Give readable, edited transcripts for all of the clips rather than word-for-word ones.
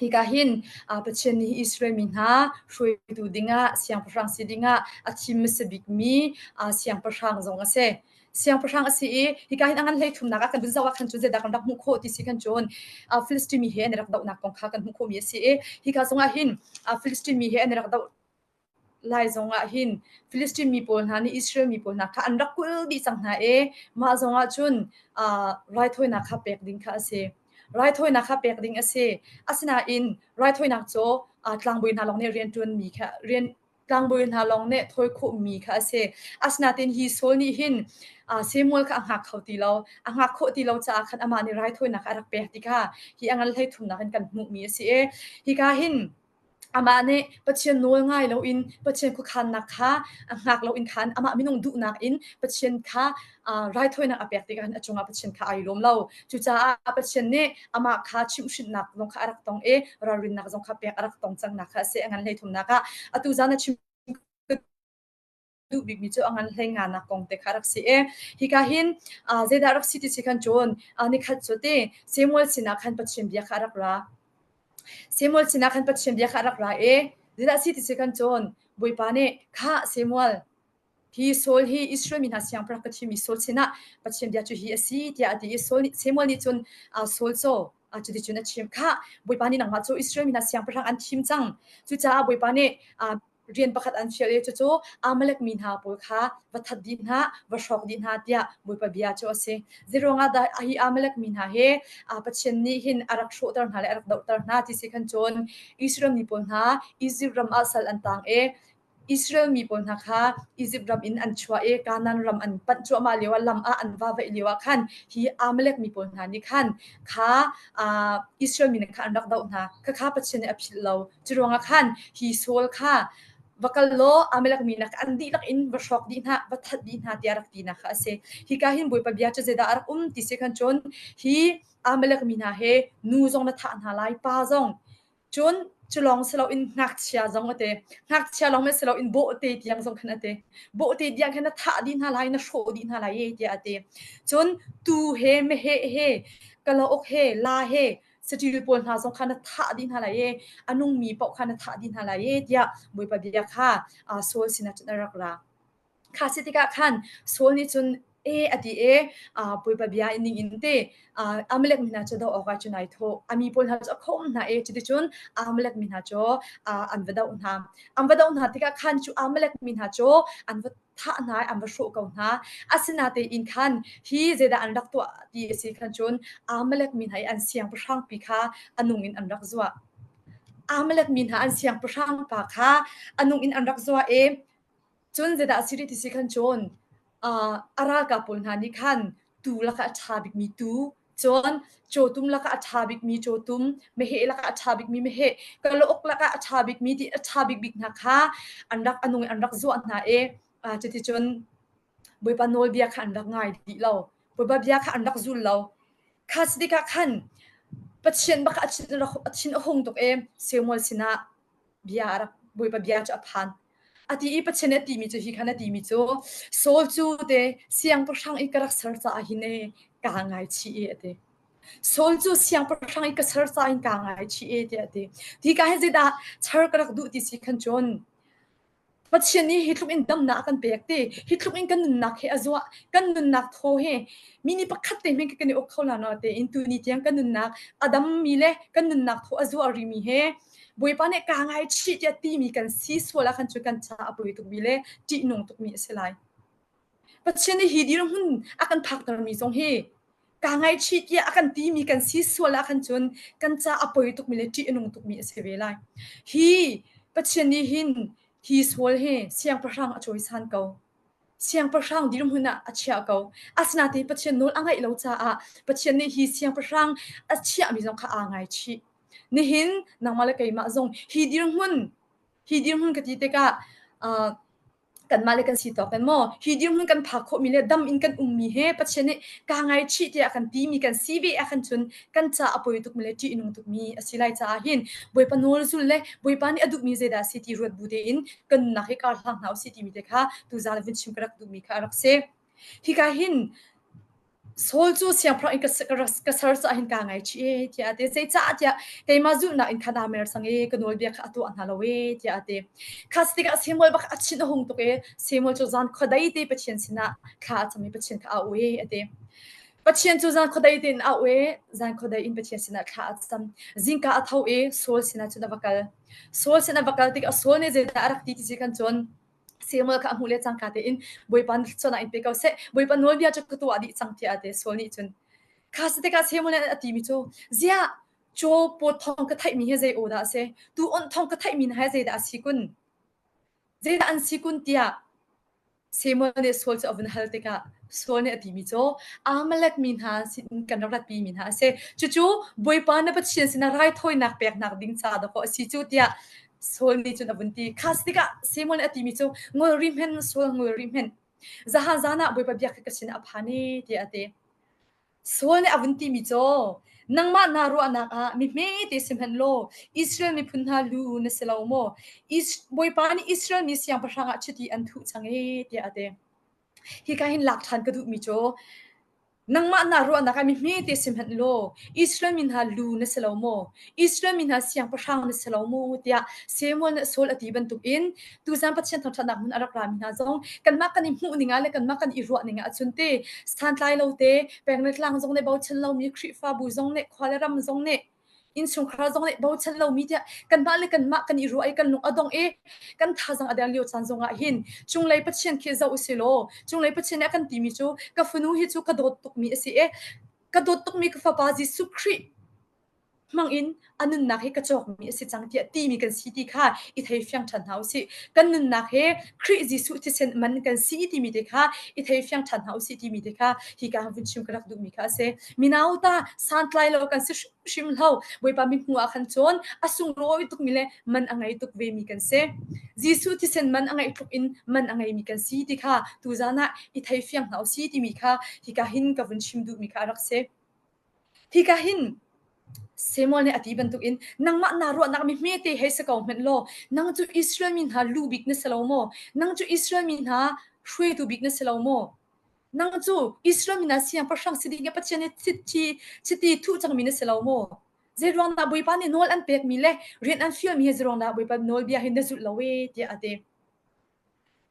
Hika hin Pathian nih Israel mi hna hruaitu dingah siangpahrang si dingah a thim hmasa bikmi siangpahrang zong a si. Siangpahrang a si i hika hin a ngan hleithumnak ah kan vun zoh ah khan cun zeidah kan rak hmuh khawh ti si khan cun Filistin mi he an i rak dohnak kong kha kan hmuh khawhmi a si i hika zongah hin Filistin mi he an i rak doh lai zongah hin Filistin mi pawl hna nih Israel mi pawl hna kha an rak kulh dih cang hna i mah zongah cun raithawinak kha pek ding kha a si. Raithawinak kha pek ding a si. Asinain raithawinak cu tlangbawi hna lawng nih rianṭuanmi kha rian tlangbawi hna lawng nih thawi khawhmi kha a si. Asinain hi Saul nih hin Samuel kha a hngak kho ti lo. A hngak khawh ti lo caah khan amah nih raithawinak kha a rak pek ti kha hi a ngan hleithumnak in kan hmuhmi a si i hika hin Amah nih Pathian nawl ngai loin Pathian khuakhannak kha hngak loin khan amah minung duhnak in Pathian kha raithawinak a pek tikah a cungah Pathian kha ai lawm lo. Cucaah Pathian nih amah kha chimhhrinhnak zong kha a rak tong i ralrinnak zong kha pek a rak tong cangnak kha a si. A ngan hleithumnak ah atu zan a chim duh bikmi cu a ngan hlei nganak kong te kha rak si i hika hin zeidah rak si ti si khan cun nikhat cu ti Samuel sinah khan Pathian bia kha a rak ra. Samuel sinah khan Pathian bia kha a rak ra i zeidah si ti si khan cun Bawipa nih khah Samuel hi Saul hi Israel mi hna siangpahrang ka thimmi Saul sinah Pathian bia cu hi a si tiah a ti i Saul nih Samuel nih cun Saul cu cuticun a chim khah Bawipa nih nangmah cu Israel mi hna siangpahrang an thim cang cucaah Bawipa nih rian pakhat an fial i cucu Amalek mi hna pawl kha va that dih hna, va hrawk dih hna tiah Bawipa bia cu a si. Zeiruangah dah hi Amalek mi hna hi Pathian nih hin a rak hrawhter hna le a rak dohter hna ti si khan cun Israel mi pawl hna Izipt ram ah sal an tang i Israel mi pawl hna kha Izipt ram in an chuah i Kanaan ram an panh cuahmah lio ah lam ah an va vaih lio ah khan hi Amalek mi pawl hna nih khan kha Israel mi kha an rak doh hna. Khakha Pathian nih a philh lo. Curuangah khan hi Saul kha va kal law Amalek mi nak an dihlak in va hrawk dih hna, va that dih hna tiah rak tinak kha a si. Hika hin Bawipa bia cu zeidah a rak um ti si khan cun hi Amalek mi hna he nu zong na thah hna lai, pa zong cun cu lawng si loin ngakchia zong a ti. Ngakchia lawng si loin bawhte tiang zong khan a ti. Bawhte tiang khan na thah dih hna lai, na hrawh dih hna lai e tiah a ti. Cun tuu he, meheh he, kalauk he, la he, saṭil pawl hna zong kha na thah dih hna lai i a nungmi paoh kha na thah dih hna lai i tiah Bawipa bia kha Saul sinah cun a rak ra. Kha si tikah khan Saul nih cun e a ti i Bawipa bia ning in te Amalek mi hna cu doh awkah cun ai thawh. A mi pawl hna cu a khawm hna i cuticun Amalek mi hna cu an va doh hna. An va doh hna tikah khan cu Amalek mi hna cu an va thah hna i an va hrawh ko hna. Asinatein khan hi zeidah an rak tuah ti a si khan cun Amalek mi hna i an siangpahrang pi kha a nung in an rak zuah. Amalek mi hna an siangpahrang pa kha a nung in an rak zuah i cun zeidah a si rih ti si khan cun a ralkap pawl hna nih khan tuu lakah a ṭha bikmi tuu Cun cawtum lakah a ṭha bikmi cawtum, meheh lakah a ṭha bikmi meheh, kalauk lakah a ṭha bikmi ti a ṭha bikbik hna kha an rak a nung in an rak zuah hna i cuticun Bawipa nawlbia kha an rak ngai dih lo. Bawipa bia kha an rak zul lo. Kha si tikah khan Pathian bak a thin a thin a hung tuk i Samuel sinah bia a rak Bawipa bia cu a phan. A ti i Pathian nih a timi cu hi khan a timi cu Saul cu te siangpahrang i ka rak ser caah hin e kaa ngaichih e a ti. Saul cu siangpahrang i ka ser caah hin kaa ngaichih e tiah a ti. Hi ka hin zeidah char ka rak duh ti si khan cun Pathian nih hi tluk in damnak a kan pek ti, hi tluk in kan nunnak hi a zuah, kan nunnak thaw hi mi nih pakhat te hmanh kan i uk kho la no tein tuni tiang kan nunnak a dammi le kan nunnak thaw a zuah rimi he Bawipa nih kaa ngaichih tiah timi kan si sual ah khan cu kan caah a poi tukmi le ṭihnung tukmi a si lai. Pathian nih hi dirhmun a kan phaktermi zong hi kaa ngaichih tiah a kan timi kan si sual ah khan cun kan caah a poi tukmi le ṭih a nung tukmi a si ve lai. Hi Pathian nih hin hi sual hi siangpahrang a cawisan ko. Siangpahrang dirhmun ah a chiah ko. Asinain Pathian nawl a ngaih lo caah Pathian nih hi siangpahrang a chiahmi zong kha aa ngaichih. Nihin nangmah le keimah zong hi dirhmun hi dirhmun ka ti tikah uh, kanmah le kan si tawk in maw hi dirhmun kan phak khawhmi le dam in kan ummi he Pathian nih kaa ngaichih tiah kan timi kan si ve ah khan cun kan ca a poi tukmi le ṭih a nung tukmi a si lai caah hin Bawipa nawl zul le Bawipa nih a duhmi zeidah a si ti ruat bu tein kan nunnak hi kar hlang hna usih timi te kha tuzaan vun chim ka rak duhmi kha a rak si. Hika hin. Saul cu siangpahrang in ka ser caah hin kaa ngaichih ee tiah a ti. Zeicahtiah tiah keimah zulhnak in khan aa mer cang i ka nawlbia kha a tuah hna lo ee tiah a ti. Kha si tikah Samuel bak a thin a hung tuk i Samuel cu zan khuadei te Pathian sinah thla a cam i Pathian kha a au i a ti. Pathian cu zan khuadei tein a au i zan khuadei in Pathian sinah thla a cam. Zingka a tho i Saul sinah cun a va kal. Saul sinah a va kal tikah Saul nih zeidah a rak ti ti si khan cun Samuel kha a hmuh le cangka tein Bawipa na thluachuahnak in pe ko seh. Bawipa nawlbia cu ka tuah dih cang tiah a ti. Saul nih cun kha si tikah Samuel nih a timi cu ziah caw pawt thawng ka theihmi hi zei aw dah a si? Tu onh thawng ka theihmi hna hi zeidah a si kun? Zeidah an si kun tiah Samuel nih Saul cu a vun hal tikah Saul nih a timi cu Amalek mi hna sin kan rak ratpi mi hna a si. Cucu Bawipa na Pathian sinah raithawinak peknak ding ca dawkaw a si cu tiah Saul nih cun a vun ti. Kha si tikah Samuel nih a timi cu ngol rih hmenh, Saul ngol rih hmenh. Zahan zan ah Bawipa bia kha ka sinah a phan i tiah a ti. Saul nih a vun timi cu nangmah naa ruahnak ah mi hmete si hmanh law Israel miphun hna lu na si lo maw? Bawipa nih Israel mi siangpahrang ah chiti an thuh cang ee tiah a ti. Hika hin lak ṭhan ka duhmi cu Nangmah naa ruahnak ah mi hmete si hmanh law Israel mi hna lu na si lo maw? Israel mi hna siangpahrang na si lo maw? tiah Samuel nih Saul a ti bantukin tuzan Pathian thangṭhatnak hmun a rak rami hna zong kanmah kan i hmuh ning ah le kanmah kan i ruah ning ah cun te santlai lo te peng le tlang zong nih bochan lomi Khrihfabu zong nih khua le ram zong nih innchungkhar zong nih bochan lomi tiah kanmah le kanmah kan i ruah i kan lung a dong i kan thazang a der lio caan zongah hin cunglei Pathian khi zoh usih law cunglei Pathian nih a kan timi cu ka fanu hi cu ka dawt tukmi a si i ka dawt tukmi ka fapa Jesuh Khrih hmangin a nunnak hi ka cawkmi a si cang tiah timi kan si ti kha i thei fiang ṭhan hna usih. Kan nunnak he Khrih Jesuh thisen man kan si timi te kha i thei fiang ṭhan hna usih timi te kha hi ka vun chim ka rak duhmi kha a si. Mino ta santlai lo kan si hrimhrim lo. Bawipa mithmuh ah khan cun a sunglawi tukmi le man a ngei tuk vemi kan si. Jesuh thisen man a ngeih tluk in man a ngeimi kan si ti kha tuzan ah i thei fiang hna usih timi kha hika hin ka vun chim duhmi kha a rak si. Hika hin Samuel nih a ti bantukin nangmah naa ruahnak mi hmete hei si ko hmanh law nang cu Israel mi hna lu bik na si lo maw? Nang cu Israel mi hna hruaitu bik na si lo maw? Nang cu Israel mi hna siangpahrang si ding i Pathian nih chiti chiti thuh cangmi na si lo maw? Zeiruang dah Bawipa nih nawl an pekmi le rian an fialmi hi zeiruang dah Bawipa nawlbia hi na zulh lo ee tiah a ti.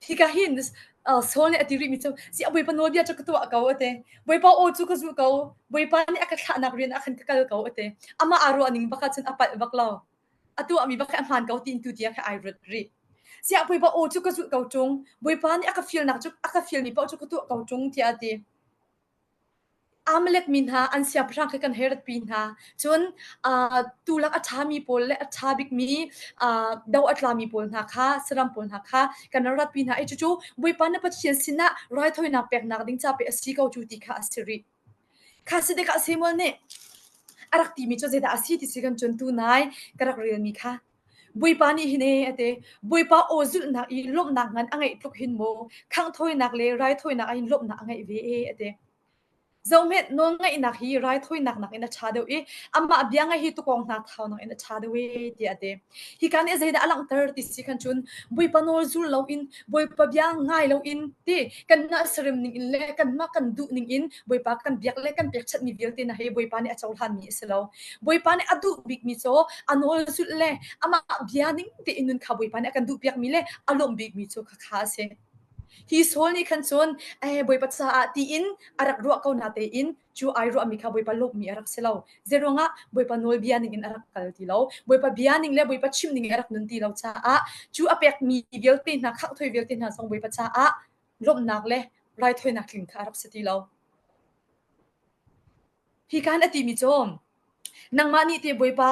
Hika hin Saul nih a ti rihmi cu si Bawipa nawlbia cu ka tuah ko a ti. Bawipa aw cu ka zulh ko. Bawipa nih a ka thlahnak rian ah khan ka kal ko a ti. Amah aa ruah ning bak ah cun a palh bak lo. A tuahmi bak kha a hmaan ko tiin tu tiang kha ai ruat rih. Siah Bawipa aw cu ka zulh ko ṭung. Bawipa nih a ka fialnak cu a ka fialmi paoh cu ka tuah ko ṭung tiah a ti. Amalek mi hna an siangpahrang kha kan hei ratpi hna. Cun uh, tulak a ṭhami pawl le a ṭha bikmi uh, do a tlami pawl hna kha, saram pawl hna kha kan rak ratpi hna i cucu Bawipa na Pathian sinah raithawinak peknak ding ca pe a si ko cu ti kha a si rih. Kha si tikah Samuel nih a rak timi cu zeidah a si ti si kan cun tunai ka rak relmi kha Bawipa nih hin ee a ti. Bawipa aw zulhnak i lawmhnak ngan a ngeih tluk hin maw khanghthawinak le raithawinak ah hin lawmhnak a ngeih ve ee a ti. Zohhmanh, nawlngaihnak hi raithawinak nakin a ṭha deuh i amah bia ngaih hi tukawng hna thau nakin a ṭha deuh ee tiah a ti. Hika nih zeidah a langhter ti si khan cun Bawipa nawl zul loin, Bawipa bia ngai loin ti kanmah sarim ning in le kanmah kan duh ning in Bawipa kan biak le kan pekchanhmi vialte hna hi Bawipa nih a cohlanmi a si lo. Bawipa nih a duh bikmi cu a nawl zulh le amah bia ning tein nun kha Bawipa nih a kan duhpiakmi le a lawmh bikmi cu khakha a si. Hi Saul nih khan cun eh, Bawipa caah tiin a rak ruah ko na tein cu ai ruahmi kha Bawipa lawmhmi a rak si lo. Zeiruangah Bawipa nawlbia ning in a rak kal ti lo. Bawipa bia ning le Bawipa chim ning in a rak nun ti lo caah cu a pekmi vialte hna khanghthawi vialte hna zong Bawipa caah lawmhnak le raithawinak tling kha a rak si ti lo. Hi kan a timi cu nangmah nih te Bawipa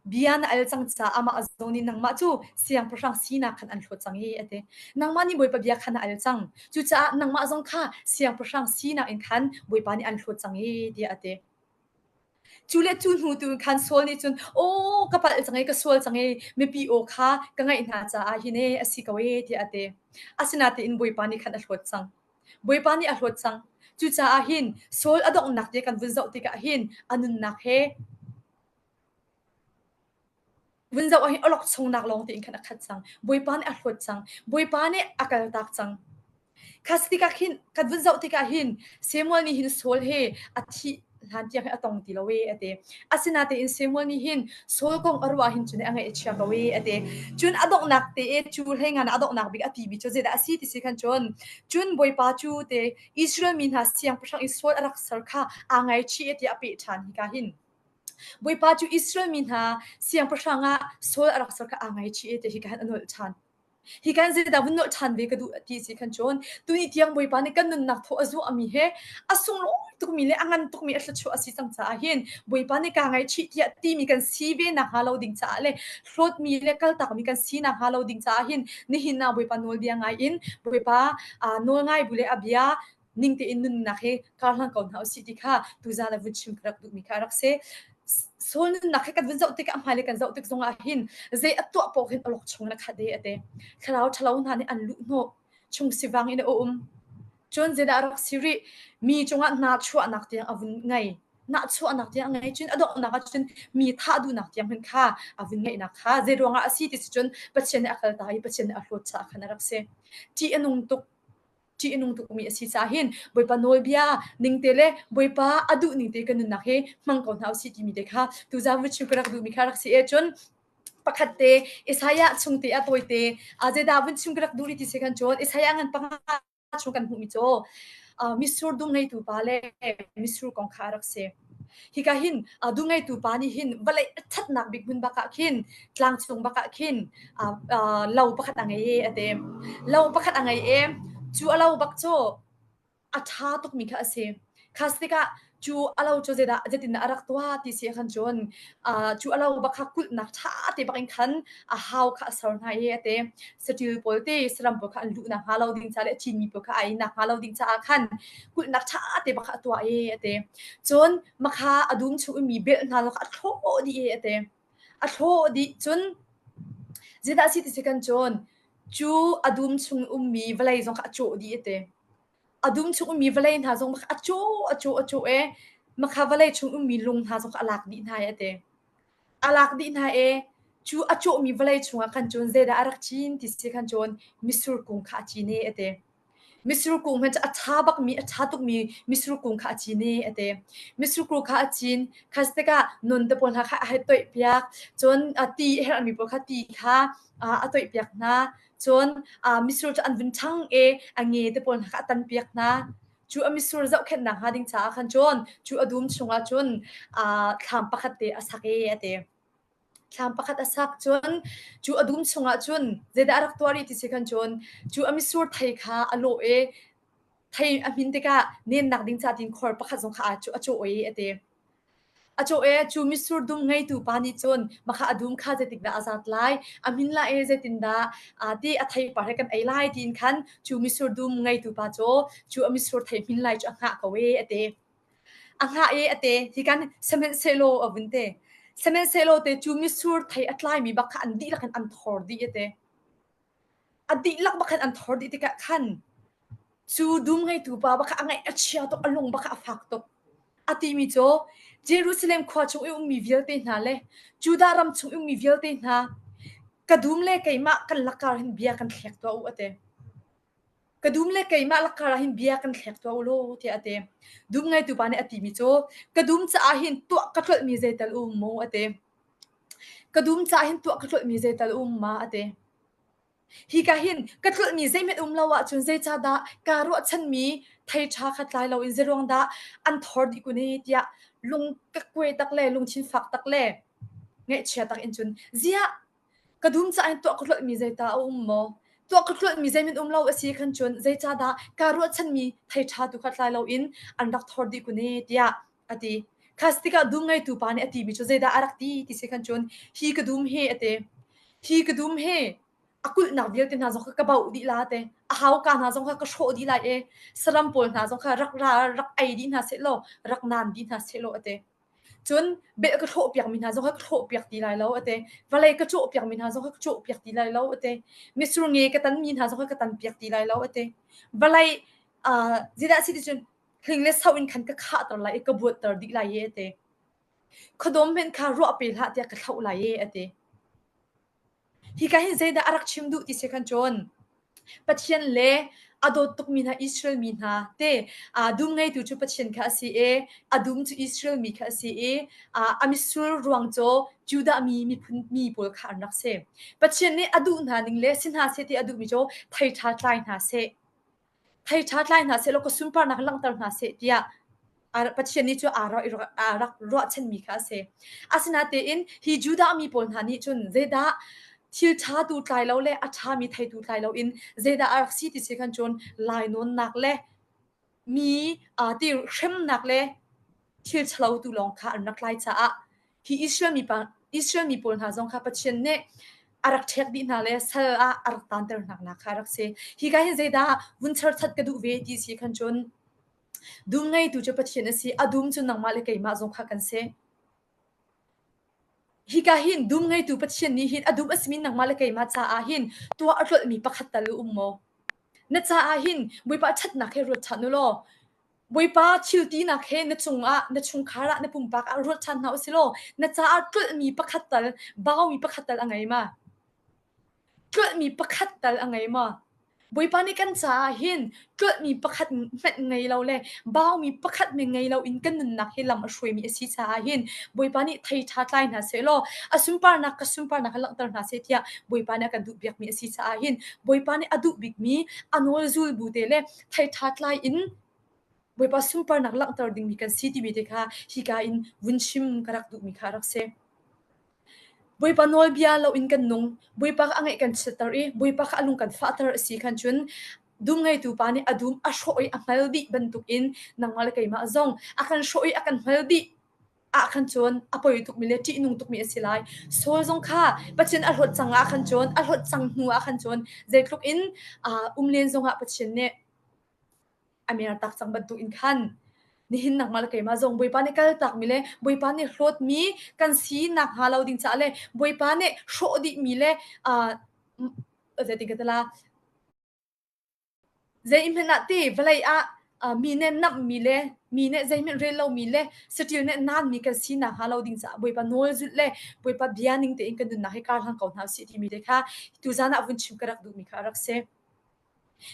bia na al cang caah amah zong nih nangmah cu siangpahrang sinak khan an hlawt cang i a ti. Nangmah nih Bawipa bia kha na al cang. Cucaah nangmah zong kha siangpahrang sinak in khan Bawipa nih an hlawt cang i tiah a ti. Cu le cu hnu tu khan Saul nih cun, Aw, ka palh cang i ka sual cang i mipi aw kha ka ngaih hna caah hin ee a si ko ee tiah a ti. Asinain Bawipa nih khan a hlawt cang. Bawipa nih a hlawt cang. Cucaah hin Saul a donghnak te kan vun zoh tikah hin a nunnak he vun zoh ah hin awlokchongnak lawng tein khan a khat cang. Bawipa nih a hlawt cang. Bawipa nih a kaltak cang. Khas tikah khin kan vun zoh tikah hin Samuel nih hin Saul he a thih hlan tiang hi a tong ti lo e a ti. Asinatein Samuel nih hin Saul kong a ruah hin cun a ngaih a chia ko e a ti. Cun a donghnak te e cu hleingan a donghnak bik a timi cu zeidah a si ti si khan cun cun Bawipa cu te Israel mi hna siangpahrang i Saul a rak ser kha aa ngaichih e tiah a peh ṭhan hika hin. Bawipa cu Israel mi hna siangpahrang ah Saul a rak ser kha aa ngaichih e tiah hika hin a nolh ṭhan. Hi kan zeidah vun nolh ṭhan ve ka duh ti si khan cun tuni tiang Bawipa nih kan nunnak thaw a zuahmi he a sunglawi tukmi le a ngan tukmi a thluachuah a si cang caah hin Bawipa nih kaa ngaihchih tiah timi kan si ve nakhnga lo ding caah le hlawtmi le kaltakmi kan si nakhnga lo ding caah hin nihin ah Bawipa nawlbia ngai in Bawipa nawl ngai bu le a bia ning tein nunnak hi karhlang ko hna usih ti kha tuzan ah vun chim ka rak duhmi kha a rak si. Saul nunnak hi kan vun zoh tikah hmailei kan zoh tik zongah hin zei a tuah paoh hin awlok chung in a khat e a ti. Thlarau ṭhalo hna nih an luh hnawh chung sivang in a um. Cun zeidah a rak si rih? Mi cungah nahchuahnak tiang a vun ngei. Nahchuahnak tiang a ngei. Cun a donghnak ah cun mi thah duhnak tiang hmanh kha a vun ngeihnak kha zei ruangah a si ti si cun Pathian nih a kaltak i Pathian nih a hlawt caah khan a rak si. Ṭih a nung tuk. ṭih a nung tukmi a si caah hin Bawipa nawlbia ning te le Bawipa a duh ning te kan nunnak hi hmang ko hna usih timi te kha tuzaan vun chim ka rak duhmi kha rak si e cun pakhat te Isaiah chung te a tawi te zeidah vun chim ka rak duh rih ti si khan cun Isaiah ngan panga chung kan hmuhmi cu mitsur dum ngeitu pa le mitsur kong kha a rak si. Hika hin dum ngeitu pa nih hin vawlei a ṭhatnak bik hmun bak ah khin tlang chung bak ah khin lo pakhat a ngei e a ti. Lo pakhat a ngei e. Cu a lo bak cu a ṭha tukmi kha a si. Khas tikah cu a lo cu zeidah zeitindah a rak tuah ti si ahkhan cun cu a lo bak kha kulhnak ṭha te bak in khan a hau kha a ser hna i a ti. Saṭil pawl te saram pawl kha an luh nakhnga lo ding ca le a cinmi pawl kha a ei nakhnga lo ding caah khan kulhnak ṭha te bak kha a tuah i a ti. Cun makha a dum chung i mi belh hna zong kha a thlawh dih i a ti. A thlawh dih cun zeidah a si ti si kan cun cu a dum chung ummi vawlei zong kha a cawh dih a ti. A dum chung ummi vawlei hna zong a cawh a cawh a cawh i makha vawlei chung ummi lung hna zong kha a lak dih hna i a ti. A lak dih hna i cu a cawhmi vawlei chungah khan cun zeidah a rak cin ti si khan cun mitsur kung kha a cin i a ti. Mitsur kung hmanh cu a ṭha bakmi, a ṭha tukmi mitsur kung kha a cin i a ti. Mitsur kung kha a cin. Khas tikah non te pawl hna kha a hei toihpiak. Cun ti a herhmi pawl kha ti kha a toihpiak hna. Cun mitsur cu an vun ṭhang i a nge te pawl hna kha a tanpiak hna. Cu a mitsur zohkhenhnak hnga ding caah khan cun cu a dum chungah cun thlam pakhat te a sak i a ti. Thlam pakhat a sak cun cu a dum chungah cun zeidah a rak tuah rih ti si khan cun cu a mitsur thei kha a lawh i thei a hmin tikah nennak ding ca tiin khor pakhat zong kha a cawh i a ti. A cawh i cu mitsur dum ngeitu pa nih cun makha a dum kha zeitikdah a zat lai, a hmin lai i zeitindah ti a theipar he kan ei lai tiin khan cu mitsur dum ngeitu pa cu cu a mitsur thei hmin lai cu a hngah ko i a ti. A hngah i a te. Hi kan sihmanhsehlaw a vun te. Sihmanhsehlaw te cu mitsur thei a tlaimi bak kha an dihlak in an thor dih a ti. A dihlak bak khan an thor dih tikah khan cu dum ngeitu pa bak kha a ngaih a chia tuk, a lung bak kha a fak tuk. A timi cu Jerusalem khua chung i ummi vialte hna le Judah ram chung i ummi vialte hna ka dum le keimah kan lakar hin bia kan thlek tuah u a ti. Ka dum le keimah lakar ah hin bia kan thlek tuah u law tiah a ti. Dum ngeitu pa nih a timi cu ka dum caah hin tuah ka tlolhmi zeital um maw a ti. Ka dum caah hin tuah ka tlolhmi zeital um ma a ti. Hika hin ka tlolhmi zeihmanh um lo ahcun zeicahdah kaa ruahchanmi thei ṭha kha tlai loin zeiruang dah an thor dih kun i tiah lung ka kuai tak le lungthin fak tak le ngaihchia tak in cun ziah Ka dum caah in tuah ka tlolhmi zeitah a um maw? Tuah ka tlolhmi zeihmanh um lo a si khan cun zeicahdah kaa ruahchanmi thei ṭha tu kha tlai loin an rak thor dih kun ee tiah a ti. Khas tikah dum ngeitu pa nih a timi cu zeidah a rak ti ti si khan cun hi ka dum hi a ti. Hi ka dum hi a kulhnak vialte hna zong kha ka bauh dih la te. A hauka hna zong kha ka hrawh dih lai i saram pawl hna zong kha rak ra rak ei dih hna sehlaw rak naan dih hna sehlaw a ti. Cun belh ka thlawhpiakmi hna zong kha ka thlawhpiak ti lai lo, a ti. Vawlei ka cawhpiakmi hna zong kha ka cawhpiak ti lai lo, a ti. Mitsur nge ka tanmi hna zong kha ka tanpiak ti lai lo, a ti. Vawlei uh, zeidah a si ti cun hling le so in khan ka khahter lai i ka buatter dih lai i, a ti. Khuadawm hmanh kha ruah pe hlah tiah ka thlauh lai i, a ti. Hika hin zeidah a rak chim duh ti si khan cun. Pathian le a dawt tukmi hna Israel mi hna te dum ngeitu cu Pathian kha a si i a dum cu Israel mi kha a si i a mitsur ruang cu Judah mi miphun mi pawl kha an rak si. Pathian nih a duh hna ning le si hna seh ti a duhmi cu thei ṭha tlai hna seh. Thei ṭha tlai hna seh law ka sunparnak langhter hna seh tiah Pathian nih cu aa rak ruahchanmi kha a si. Asinain hi Judah mi pawl hna nih cun zeidah thil ṭha tu tlai lo le a ṭhami thei tu tlai loin zeidah a rak si ti si khan cun lainawnnak le mi ti hremnak le thil ṭhalo tu lawng kha an rak tlai caah hi Israel mi pa Israel mi pawl hna zong kha Pathian nih a rak ṭhek dih hna le sal ah a rak taanter hna kha a rak si. Hi ka hin zeidah vun cherchat ka duh ve ti si khan cun dum ngeitu cu Pathian a si, a dum cu nangmah le keimah zong kha kan si. Hika hin dum ngeitu Pathian nih hin a dum a simi nangmah le keimah caah hin tuah a tlolhmi pakhat tal a um maw? Na caah hin Bawipa ṭhatnak he ruat ṭhan u law Bawipa thil tinak he na cungah, na chungkhar ah, na pumpak ah ruat ṭhan hna usih law na caah tlolhmi pakhat tal, baumi pakhat tal a ngei ma? Tlolhmi pakhat tal a ngei maw? Bawipa nih kan caah hin tlolhmi pakhat hmanh ngei lo le baumi pakhat hmanh ngei loin kan nunnak hi lam a hruaimi a si caah hin Bawipa nih thei ṭha tlai hna sehlaw a sunparnak ka sunparnak in langhter hna seh tiah Bawipa nih a kan duhpiakmi a si caah hin Bawipa nih a duh bikmi a nawl zul bu te le thei ṭha tlai in Bawipa sunparnak langhter dingmi kan si timi te kha hika in vun chim ka rak duhmi kha a rak si. Bawipa nawlbia loin kan nung, Bawipa kha a ngaih kan chiatter i Bawipa kha a lung kan fahter a si khan cun dum ngeitu pa nih a dum a hrawh i a hngal dih bantukin nangmah le keimah zong a kan hrawh i a kan hngal dih ah khan cun a poi tukmi le ṭihnung tukmi a si lai. Saul zong kha Pathian a hlawt cang ah khan cun a hlawt cang hnu ah khan cun zeitluk in um len zongah Pathian nih a mertak cang bantukin khan nihin nangmah le keimah zong Bawipa nih kaltakmi le Bawipa nih hlawtmi kan si nakhnga lo ding caah le Bawipa nih hrawh dihmi le uh, zeitin ka ti la zeihmanh ah ti vawlei ah mi nih namhmi le mi nih zeihmanh rel lomi le saṭil nih naanmi kan si nakhnga lo ding caah Bawipa nawl zulh le Bawipa bia ning tein kan nunnak hi kar hlang ko hna usih timi te kha tuzaan ah vun chim ka rak duhmi kha a rak si.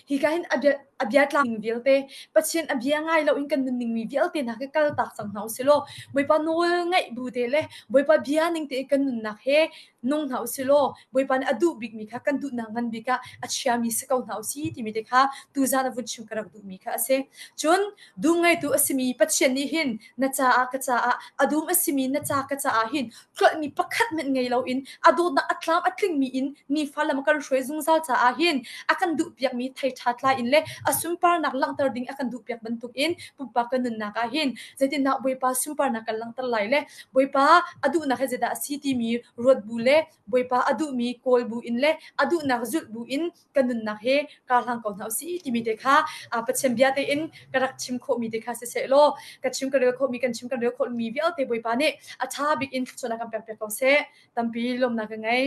Hika hin a bia tlang ning vialte, Pathian a bia ngai loin kan nunning mi vialte hna khi kaltak cang hna usih law, Bawipa nawl ngaih bu te le Bawipa bia ning tein kan nunnak he nung hna usih law, Bawipa nih a duh bikmi kha kan duhnak ngan bik ah a chiami si ko hna usih timi te kha tuzaan a vun chim ka rak duhmi kha a si. Cun dum ngeitu a simi Pathian nih hin na caah ka caah a dum a simi na ca ka caah hin tlolhmi pakhat hmanh ngei loin a dawtnak a tlam a tlingmi in nifa lam a kan hruai zungzal caah hin a kan duhpiakmi thei ṭha tlai in le a sunparnak langhter ding a kan duhpiak bantukin pumpak kan nunnak ah hin zeitindah Bawipa sunparnak kan langhter lai le Bawipa a duhnak hi zeidah a si timi ruat bu le Bawipa a duhmi kawl bu in le a duhnak zulh bu in kan nunnak hi kar hlang ko hna usih timi te kha Pathian bia tein ka rak chim khawhmi te kha siseh law ka chim ka rel khawhmi kan chim kan rel khawhmi vialte Bawipa nih a ṭha bik in thluachuahnak kan pek piak ko seh tampi lawmnak ka ngei.